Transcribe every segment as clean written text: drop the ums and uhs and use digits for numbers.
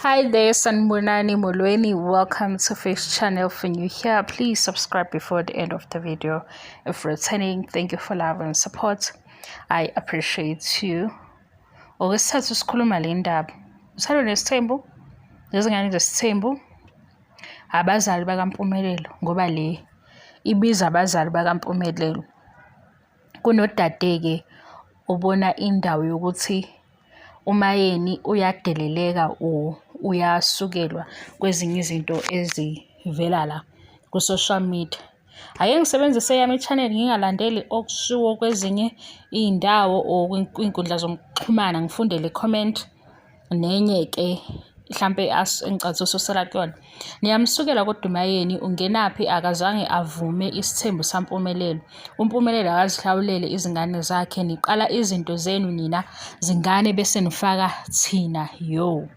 Hi there, Sanibonani Molweni. Welcome to Fish Channel. If you're new here, please subscribe before the end of the video. If returning, thank you for love and support. I appreciate you. Okwesithathu sikhuluma le ndaba. Uthando nesithembu, nezingane zesithembu, abazali bakaMpumelelo ngoba le ibiza abazali bakaMpumelelo. Kunodade-ke obona indawo yokuthi uMayeni uyadeleleka or uyasukelwa kwezinye izinto ezivela la ku-social media. Ake ngisebenzise eyami i-channel ngingalandeli okushiwo kwezinye iy'ndawo or kwiy'nkundla zokuxhumana ngifunde le comment nenye-ke mhlampe engicabanga ukuthi ususela kuyona. Niyamsukela kodwa uMayeni ungenaphi akazange avume isithembu saMpumelelo. UMpumelelo akazihlawulele izingane zakhe niqala izinto zenu nina zingane bese nifaka thina yo.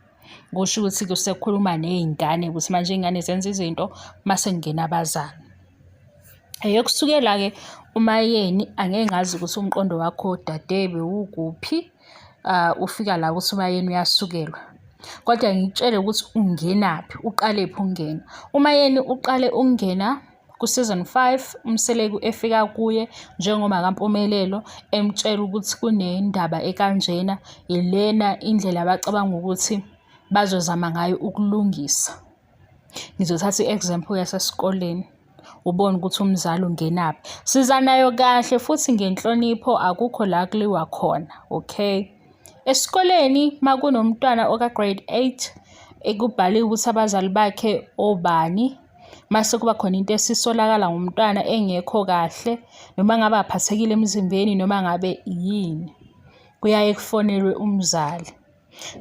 Kusho ukuthi kusekhuluma ney'ngane ukuthi manje iy'ngane zenza izinto mase kungena abazali. Eyokusukela-ke uMayeni angeke ngazi ukuthi umqondo wakho dade bewukuphi. Ufika la ukuthi uMayeni uyasukelwa. Kodwa ngikutshele ukuthi ungenaphi, uqalephi ukungena. UMayeni uqale ukungena ku-season 5 uMseleku efika kuye njengoma kaMpumelelo emtshela ukuthi kunendaba ekanjena, ilena indlela abacabanga ukuthi bazozama ngayo ukulungisa. Ngizothatha i-example yasesikoleni ubone ukuthi umzali ungenaphi. Siza nayo kahle futhi ngenhlonipho akukho la kuliwa khona, okay? Esikoleni makunomntwana oka-grade 8 ekubhaliwe ukuthi abazali bakhe obani, mase kuba khona into esisolakala ngomntwana engekho kahle noma ngabe aphathekile emzimbeni noma ngabe yini, kuyaye kufonelwe umzali.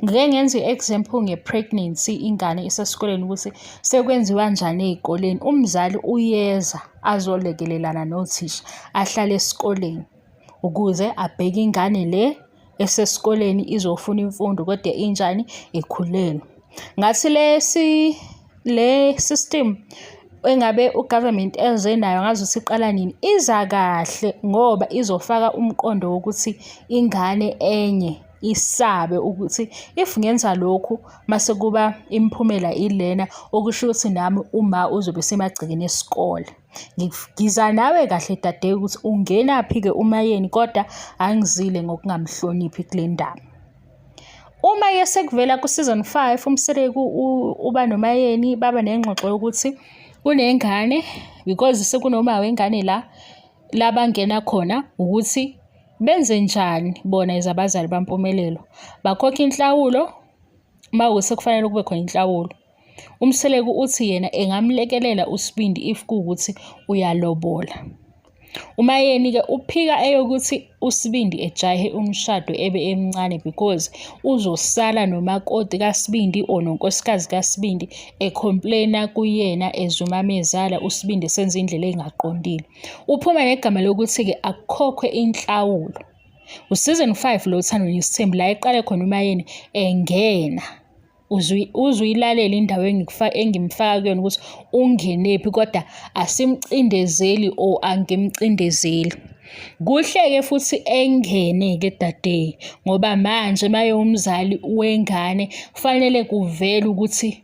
Ngike ngenze i-example nge-pregnancy ingane isesikoleni ukuthi sekwenziwa njani ey'koleni. Umzali uyeza azolekelelana nothisha ahlale esikoleni ukuze abheke ingane le esesikoleni izofuna imfundo kodwa injani ikhulelwe. Ngathi lesi le system engabe u-government eze nayo angazi ukuthi iqala nini, iza kahle ngoba izofaka umqondo wokuthi ingane enye isabe ukuthi if ngenza lokhu mase kuba imiphumela ilena okusho ukuthi nami uma uzobe esemagcekeni esikole. Ngiza nawe kahle dade ukuthi ungenaphi-ke uMayeni kodwa angizile ngokungamhloniphi kule ndaba. Uma-ke sekuvela ku-season 5 uMseleku uba noMayeni baba nengxoxo yokuthi kunengane because sekunoma wengane la labangena khona ukuthi benze njani bona as abazali baMpumelelo. Bakhokha inhlawulo uma kuwukuthi sekufanele kube khona inhlawulo. UMseleku uthi yena engamlekelela uSibindi if kuwukuthi uyalobola. UMayeni-ke uphika eyokuthi uSibindi ejahe umshado ebe emncane because uzosala nomakoti kaSibindi or nonkosikazi kaSibindi e-complain-a kuyena as umamezala uSibindi esenza indlela engaqondile. Uphuma negama lokuthi-ke akukhokhwe inhlawulo. U-season 5 lo Uthando Nesithembu la eqale khona uMayeni engena uze uyilalele indawo engimfaka kuyona ukuthi ungenephi kodwa asimcindezeli or angimcindezeli. Kuhle-ke futhi engene-ke dade ngoba manje maye umzali wengane kufanele kuvele ukuthi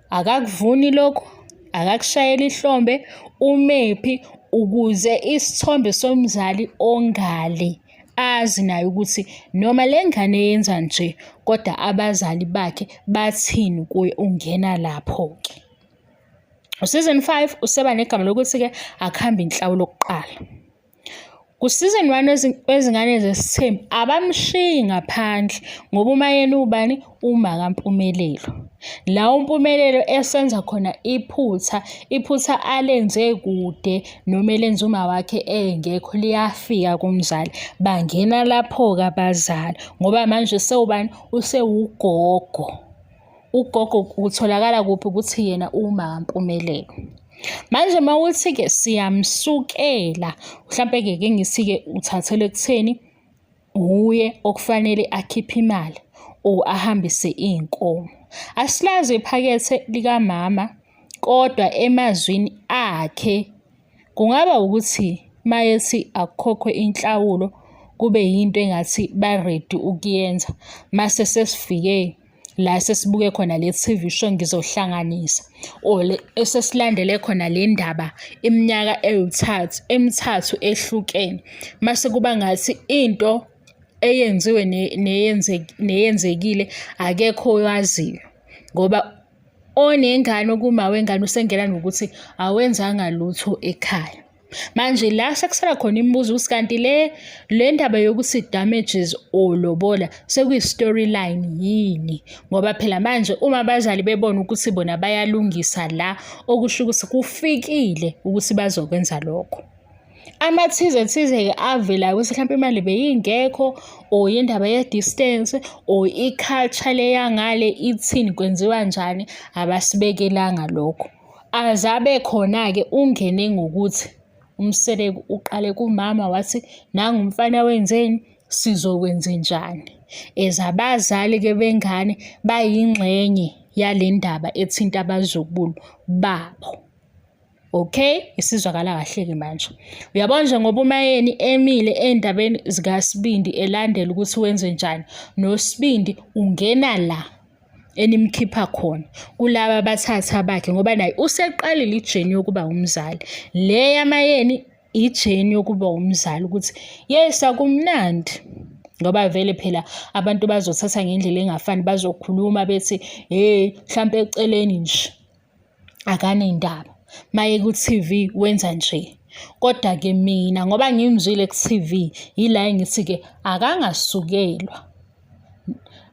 akakuvuni lokhu, akakushayeli ihlombe, umephi ukuze isithombe somzali ongale azi naye ukuthi noma le ngane yenza nje kodwa abazali bakhe bathini kuye ungena lapho-ke. U-season 5 useba negama lokuthi-ke akuhambe inhlawulo kuqala. Ku-season 1 wezingane zesithembu abamshiyi ngaphandle ngoba uMayeni ubani umakaMpumelelo. La uMpumelelo esenza khona iphutha, iphutha alenze kude noma elenza uma wakhe engekho liyafika kumzali. Bangena lapho-ke abazali ngoba manje sewubani usewugogo. Ugogo utholakala kuphi ukuthi yena uma kaMpumelelo. Manje uma uthi-ke siyamsukela, mhlampe-ke ke ngithi-ke uthathelwe ekutheni wuye okufanele akhiphe imali or ahambise iy'nkomo. Asilazi iphakethe likamama kodwa emazwini akhe kungaba ukuthi mayethi akukhokhwe inhlawulo kube yinto engathi ba-ready ukuyenza mase sesifike. La sesibuke khona le T_V show ngizohlanganisa or le esesilandele khona le ndaba iminyaka ewuthathu emithathu ehlukene. Mase kuba ngathi into eyenziwe neyenzekile akekho owaziyo ngoba onengane okuma wengane usengena nokuthi awenzanga lutho ekhaya. Manje la sekusala khona imibuzo ukuthi kanti le le ndaba yokuthi damages or lobola sekuyi-storyline yini? Ngoba phela manje uma abazali bebona ukuthi bona bayalungisa la okusho ukuthi kufikile ukuthi bazokwenza lokho. Amathize thize-ke avelayo ukuthi mhlawumpe imali beyingekho or indaba ye-distance or i-culture le yangale ithini kwenziwa njani abasibekelanga lokho. Azabe khona-ke ungene ngokuthi uMseleku uqale kumama wathi nangu umfana wenzeni sizokwenzenjani. As abazali-ke bengane bayingxenye yale ndaba ethinta abazukulu babo. Okay, isizwakala kahle-ke manje. Uyabona nje ngoba uMayeni emile ey'ndabeni zikaSibindi elandela ukuthi wenzenjani, noSibindi ungena la enimkhipha khona kulaba abathatha bakhe ngoba naye useqalile ijeni yokuba umzali. Le yaMayeni ijeni yokuba umzali ukuthi yes akumnandi ngoba vele phela abantu bazothatha ngendlela engafani bazokhuluma bethi hey mhlampe eceleni nje akanendaba maye ku-T_V wenza nje. Kodwa-ke mina ngoba ngimzwile ku-T_V yila engithi-ke akangasukelwa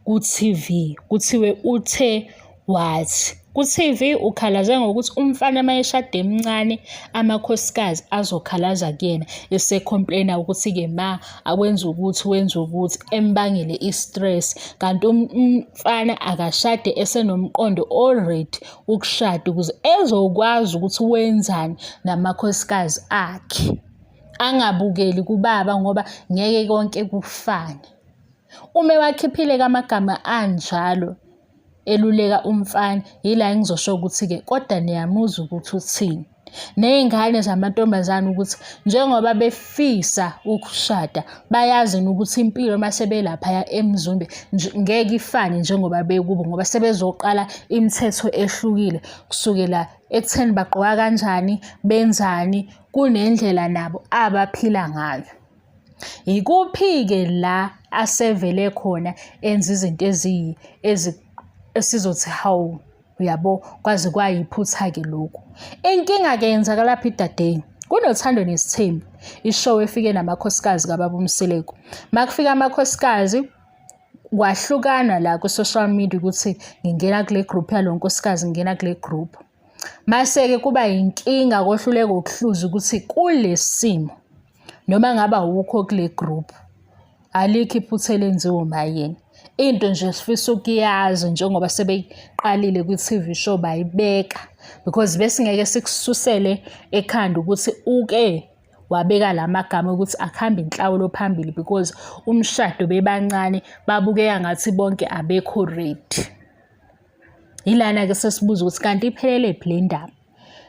ku-T_V kuthiwe uthe wathi. Ku-T_V ukhalaze ngokuthi umfana uma eshada emncane amakhosikazi azokhalaza kuyena ese-complain-a ukuthi-ke ma akwenza ukuthi wenza ukuthi embangele i-stress. Kanti umfana akashade esenomqondo o-ready ukushada ukuze ezokwazi ukuthi wenzani namakhosikazi akhe. Angabukeli kubaba ngoba ngeke konke kufane. Uma ewakhiphile-ke amagama anjalo eluleka umfana, yila engizosho ukuthi-ke kodwa niyamuzwa ukuthi uthini. Ney'ngane zamantombazane ukuthi njengoba befisa ukushada bayazi ukuthi impilo uma sebelaphaya eMzumbe ngeke ifane njengoba bekubo ngoba sebezoqala imithetho ehlukile kusukela ekutheni bagqoka kanjani, benzani, kunendlela nabo abaphila ngayo. Yikuphi-ke la asevele khona enza izinto esizothi hawu uyabo kwaze kwayiphutha-ke lokhu. Inkinga-ke yenzakala phi dadeni? Kunothando nesithembu, ishow efike namakhosikazi kababa uMseleku. Makufika amakhosikazi kwahlukana la ku-social media ukuthi ngingena kule group yalo nkosikazi ngingena kule group. Mase-ke kuba yinkinga kohluleka ukuhluza ukuthi kule simo noma ngabe awukho kule group alikho iphutha elenziwa uMayeni. Into nje esifisa ukuyazi njengoba sebeyiqalile kwi-T_V show bayibeka because besingeke sikususele ekhanda ukuthi uke wabeka la magama ukuthi akuhambe inhlawulo phambili because umshado bebancane babukeka ngathi bonke abekho ready. Yilana-ke sesibuza ukuthi kanti iphelele phi le ndaba.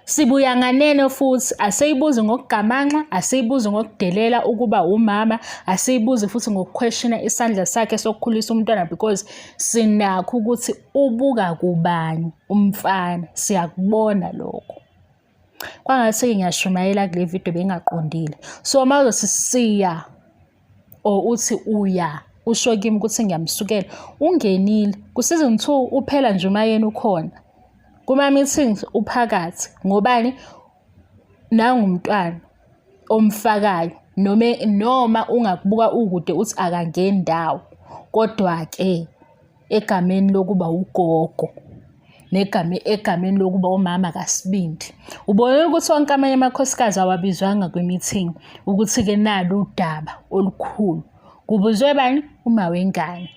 Sibuya nganeno futhi asiyibuzi ngokugamanxa, asiyibuzi ngokudelela ukuba umama, asiyibuzi futhi ngokukhweshina isandla sakhe sokukhulisa umntwana because sinakho ukuthi ubuka kubani umfana, siyakubona lokho. Kwangathi ngiyashumayela kule video bengaqondile. So uma uzothi siya or uthi uya usho kimi ukuthi ngiyamsukela ungenile ku-season 2 uphela nje umayeni ukhona kuma-meetings uphakathi ngobani nangumntwana omfakayo noma noma ungakubuka ukude uthi akangeni ndawo kodwa-ke egameni lokuba ugogo negama egameni lokuba umama kaSibindi. Ubonile ukuthi wonke amanye amakhosikazi awabizwanga kwi-meeting ukuthi-ke nalu udaba olukhulu. Kubuzwe bani? Uma wengane.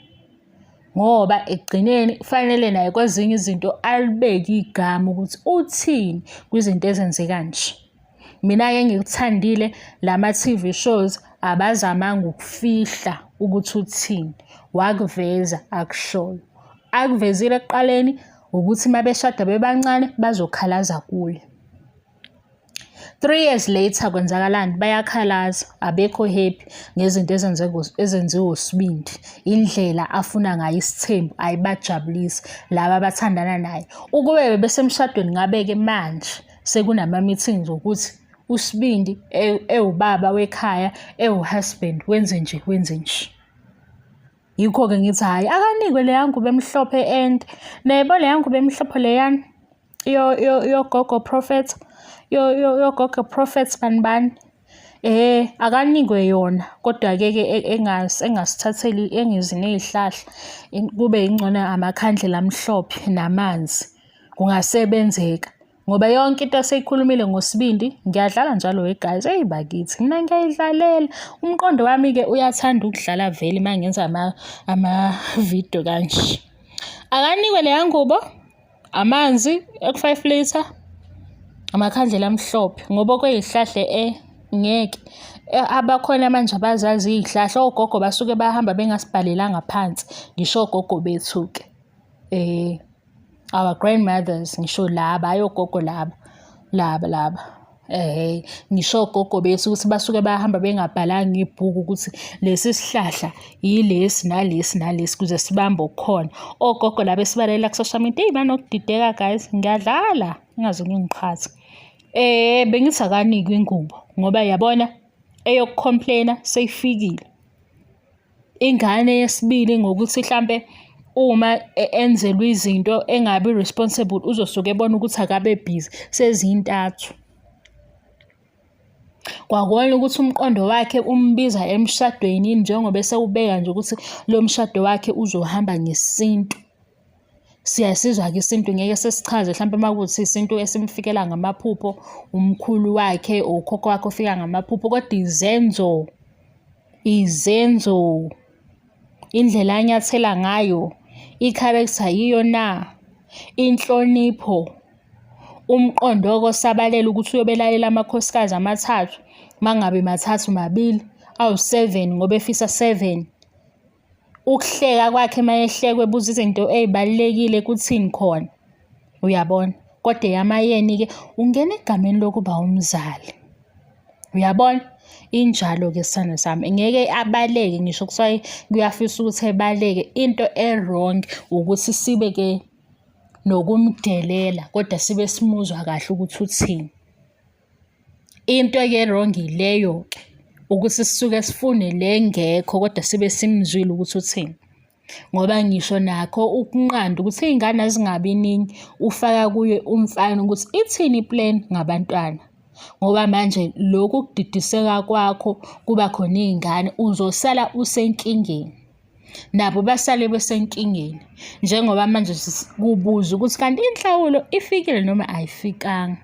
Ngoba ekugcineni kufanele naye kwezinye izinto alibeke igama ukuthi uthini kwizinto ezenzeka nje. Mina-ke engikuthandile lama-T_V shows abazamanga ukufihla ukuthi uthini, wakuveza akushoyo. Akuvezile ekuqaleni ukuthi uma beshada bebancane bazokhalaza kuye. 3 years later kwenzakalani? Bayakhalaza, abekho happy ngezinto ezenziwe uSibindi. Indlela afuna ngayo isithembu ayibajabulisi laba abathandana naye. Ukube bebesemshadweni ngabe-ke manje sekunama-meetings okuthi uSibindi ewubaba wekhaya, ewu-husband, wenze nje, wenze nje. Yikho-ke ngithi hhayi akanikwe leya ngubo emhlophe ende. Niyayibona leya ngubo emhlophe leyana yogogo prophet, yogogo prophet bani bani. Akanikwe yona kodwa-ke ke engasithatheli engezi ney'hlahla kube ingcono amakhandlela amhlophe namanzi kungasebenzeka. Ngoba yonke into aseyikhulumile ngoSibindi, ngiyadlala njalo we guys, eyi bakithi mina ngiyayidlalela. Umqondo wami-ke uyathanda ukudlala vele uma ngenza ama-video kanje. Akanikwe leya ngubo, amanzi eku-five litre, amakhandlela amhlophe ngoba okwey'hlahla ngeke. Abakhona manje abazazi iy'hlahla, ogogo basuke bahamba bengasibhalelanga phansi, ngisho ogogo bethu-ke. Our grandmothers ngisho laba hhayi ogogo laba laba laba ehhe ngisho ogogo bethu ukuthi basuke bahamba bengabhalanga ibhuku ukuthi lesi sihlahla yilesi nalesi nalesi kuze sibambe okukhona. Ogogo laba esibalela ku-social media eyi banokudideka guys, ngiyadlala ningaze ningiqhathe. Bengithi akanikwe ingubo ngoba yabona eyoku-complain-a seyifikile. Ingane yesibili ngokuthi hlampe uma enzelwe izinto engabi responsible uzosuke ebona ukuthi akabe busy, sezintathu. Kwakona ukuthi umqondo wakhe umbiza emshadweni njengoba esewubeka nje ukuthi lo mshado wakhe uzohamba ngesintu. Siyasizwa-ke isintu ngeke sesichaze hlampe uma kuwukuthi isintu esimfikela ngamaphupho, umkhulu wakhe or ukhokho wakhe ofika ngamaphupho, kodwa izenzo, izenzo, indlela anyathela ngayo, i-character yiyo na, inhlonipho, umqondo-ke osabalele ukuthi uyobe elalela amakhosikazi amathathu, uma kungabe mathathu mabili, awu-seven ngoba efisa seven. Ukuhleka kwakhe uma ehlekwa ebuza izinto ey'balulekile kuthini khona, uyabona. Kodwa eyamayeni-ke ungena egameni lokuba umzali, uyabona. Injalo-ke sithandwa sami, ngeke abaleke ngisho kuthiwa kuyafisa ukuthi ebaleke. Into e-wrong ukuthi sibe-ke nokumdelela kodwa sibe simuzwa kahle ukuthi uthini. Into-ke e-wrong ileyo-ke ukuthi sisuke sifune le engekho kodwa sibe simzwile ukuthi uthini. Ngoba ngisho nakho ukunqanda ukuthi iy'ngane azingabi ningi ufaka kuye umfana ukuthi ithini i-plan ngabantwana. Ngoba manje lokhu kudidiseka kwakho kuba khona iy'ngane uzosala usenkingeni. Nabo basale besenkingeni njengoba manje kubuza ukuthi kanti inhlawulo ifikile noma ayifikanga.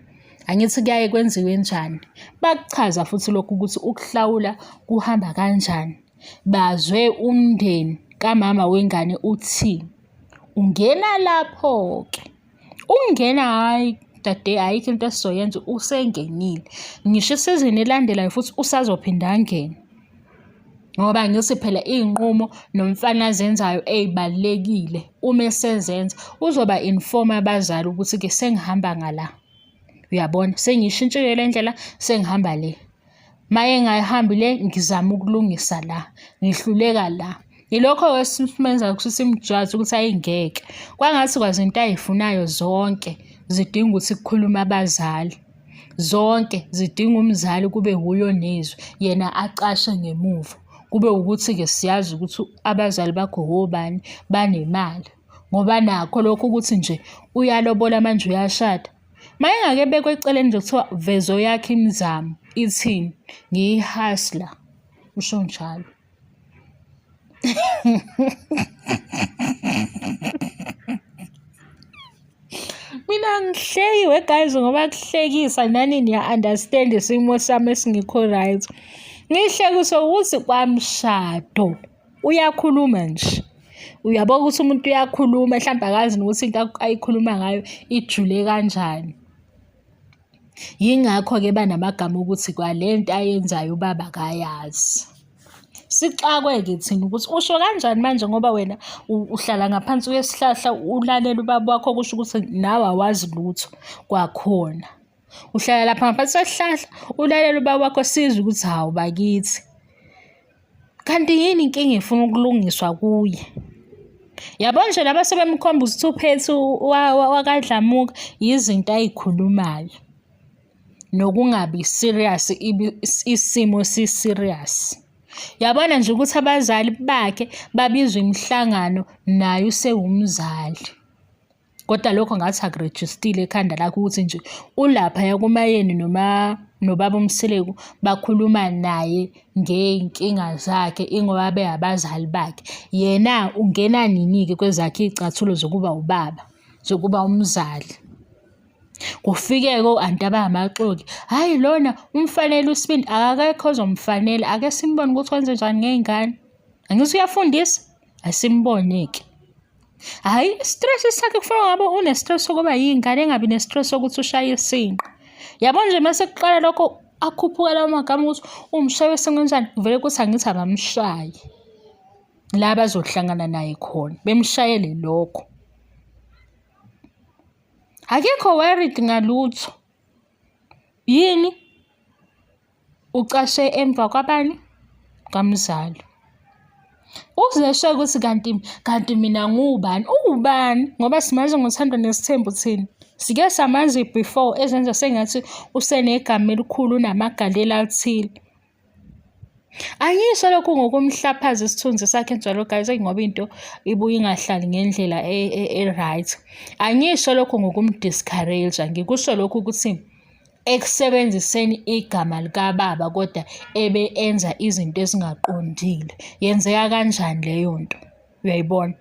Angithi kuyaye kwenziwe njani? Bakuchaza futhi lokhu ukuthi ukuhlawula kuhamba kanjani. Bazwe umndeni kamama wengane uthini. Ungena lapho-ke. Ukungena hhayi dade ayikho into esizoyenza usengenile. Ngisho isizini elandelayo futhi usazophinda angene. Ngoba ngithi phela iy'nqumo nomfana azenzayo ey'balulekile uma esezenza uzoba inform abazali ukuthi-ke sengihamba ngala. Uyabona sengiyishintshile le ndlela sengihamba le. Uma engahambi le ngizama ukulungisa la, ngihluleka la. Yilokho-ke esimenza ukuthi simjaje ukuthi ayi ngeke. Kwangathi kwazi into ayifunayo zonke zidinga ukuthi kukhulume abazali. Zonke zidinga umzali kube wuye onezwi, yena acashe ngemuva. Kube ukuthi-ke siyazi ukuthi abazali bakho wobani, banemali. Ngoba nakho lokho ukuthi nje uyalobola manje uyashada. Uma engake ebekwe eceleni nje kuthiwa veza eyakho imizamo ithini, ngiyi-hustler, usho njalo. Mina angihleki we guys ngoba kuhlekisa nani niya-understand isimo sami esingekho right. Ngihlekiswa ukuthi kwamshado uyakhuluma nje. Uyabona ukuthi umuntu uyakhuluma hlampe akazi nokuthi into ayikhuluma ngayo ijule kanjani. Yingakho-ke banamagama okuthi kwale nto ayenzayo ubaba akayazi. Sixakwe-ke thina ukuthi usho kanjani manje ngoba wena uhlala ngaphansi kwesihlahla ulalela ubaba wakho kusho ukuthi nawe awazi lutho kwakhona. Uhlala lapha ngaphansi kwesihlahla ulalela ubaba wakho sizwe ukuthi hawu bakithi. Kanti yini inkinga efuna ukulungiswa kuye? Yabo nje laba sebemkhomba usithuphethu wakaDlamuka yizinto ayikhulumayo nokungabi serious isimo si-serious. Yabona nje ukuthi abazali bakhe babizwa imihlangano naye usewumzali. Kodwa lokho ngathi akurejistile ekhanda lakhe ukuthi nje ulaphaya kuMayeni noma nobaba uMseleku bakhuluma naye ngey'nkinga zakhe ingoba beyabazali bakhe. Yena ungena nini-ke kwezakhe iy'cathulo zokuba ubaba, zokuba umzali? Kufike-ke o-anti abangamaxoki, hhayi lona umfanele uSibindi, akakekho ozomfanela, ake simbone ukuthi wenzenjani ngey'ngane. Angithi uyafundisa? Asimbone-ke. Hhayi i-stress sakhe kufanele ngabe une-stress sokuba yingane engabi ne-stress sokuthi ushaye isinqa. Yabo nje mase kuqala lokho akhuphuka lawo magama ukuthi umshaye wesinqe vele kuthi angithi abamshayi. La bazohlangana naye khona bemshayele lokho. Akekho worried ngalutho. Yini? Ucashe emva kwabani? Kwamzali. Uzesho ukuthi kanti kanti mina ngiwubani? Uwubani? Ngoba simazi ngothando nesithembu thina. Sike samazi before ezenza sengathi usenegama elikhulu unamagalelo athile. Angisho lokhu ngokumhlaphaza isithunzi sakhe njalo guys eyi ngoba into ibuye ingahlali ngendlela e-right. Angisho lokhu ngokum-discourage-a, ngikusho lokhu ukuthi ekusebenziseni igama likababa kodwa ebe enza izinto ezingaqondile. Yenzeka kanjani leyo nto? Uyayibona?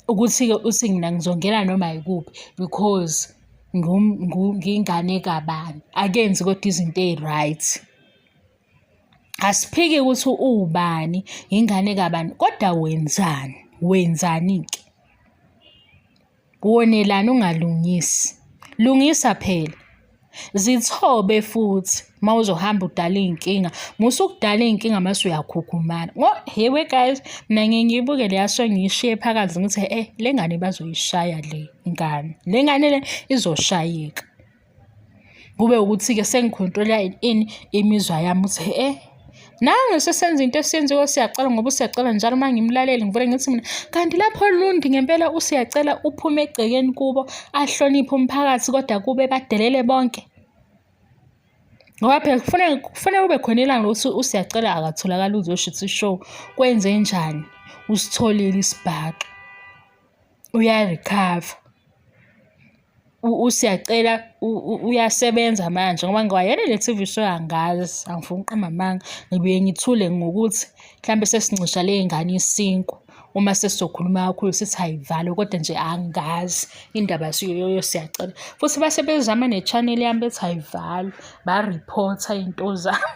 Ukuthi-ke uthi mina ngizongena noma yikuphi because ngiyingane kabani. Akenzi kodwa izinto ey'right. Asiphiki ukuthi uwubani, ingane kabani, kodwa wenzani? Wenzani-ke? Wonelani ungalungisi? Lungisa phela. Zithobe futhi uma uzohamba udala iy'nkinga. Musa ukudala iy'nkinga mase uyakhukhumala. Hewe guys, mina ngiye ngiyibuke leya song ngiyishiye phakathi ngithi eh le ngane bazoyishaya le ngane. Le ngane le izoshayeka. Kube ukuthi-ke sengikhontrola ini imizwa yami ukuthi eh nangu sesenza into esiyenziwe uSiyacela ngoba uSiyacela njalo uma ngimlalele ngivele ngithi mina kanti lapho Lundi ngempela uSiyacela uphume egcekeni kubo ahloniphe umphakathi kodwa kube badelele bonke. Ngoba phela kufanele kufanele kube khona ilanga lokuthi uSiyacela akatholakali uzoshutha i-show kwenzenjani usitholile isibhaxu uya-recover. uSiyacela uyasebenza manje ngoba ngiwayele le TV show angazi angifuni ukuqamba amanga ngibuye ngithule ngokuthi mhlambe sesincisha le ngane isinkwa uma sesizokhuluma kakhulu sithi ayivalwe kodwa nje angazi indaba siyoyo siyacela futhi base bezama ne-channel yami bethi ayivalwe ba-reporta iy'nto zami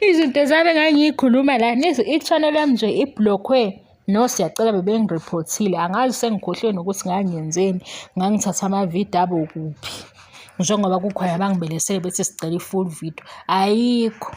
izinto zami engangiyikhuluma la i-channel yami nje ibhlokhwe No Siyacela bebengiriphothile angazi sengikhohliwe nokuthi ngangenzeni ngangithatha amavidiyo abo kuphi njengoba kukhona abangibelesele bethi sicela i-full video ayikho.